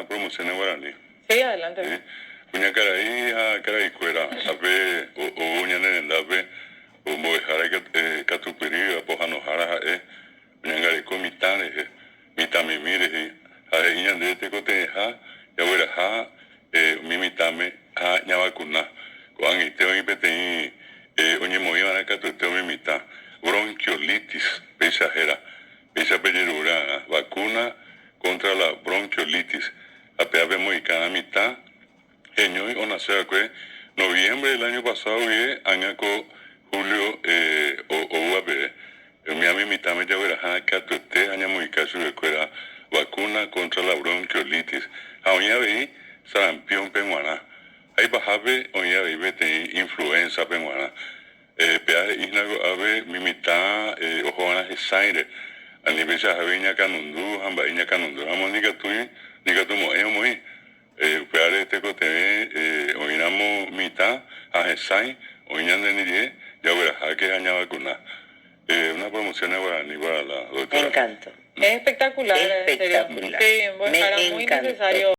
Promoción en guaraní. Sí, adelante. Sí. Kuñakarai ha karaikuéra ápe ou ñane rendápe ombo'ehára ikatupyrýva pohãnohára ha'e oñangareko mitã rehe, mitãmimi rehe ha he'i ñandéve tekotevẽha jagueraha umi mitãme ha ñavakuna. Ko'ag̃aite oĩ peteĩ oñemoĩva'erã katuete umi mitã, bronquiolitis péicha héra. Péicha pejerura'arã vacuna contra la bronquiolitis ha péva pemoĩka'arã mitã heñói onase va'ekue noviembre del año pasado guive ág̃a ko julio oúva peve. Umi ami mitãme jagueraha katuete ha ñamoĩka chupekuéra vacuna contra la bronquiolitis ha oĩ avei sarampión-pe g̃uarã ha ipahápe oĩ avei peteĩ influenza-pe g̃uarã. Péa he'i hína ko'ápe umi mitã oho va'erã hesãire, ani peichahágui iñakãnundu ha mba'e iñakãnundu ramo ndikatúi, ndikatumo'ãi omoĩ. Upévare tekotevẽ oĩramo mitã ha hesãi oĩ ñande ndive jagueraháke ha ñavakuna. Una promoción en guaraní para la Me doctora. encantó. Es espectacular, en serio. Espectacular. Sí, Me mbo'ehára muy encantó. necesario.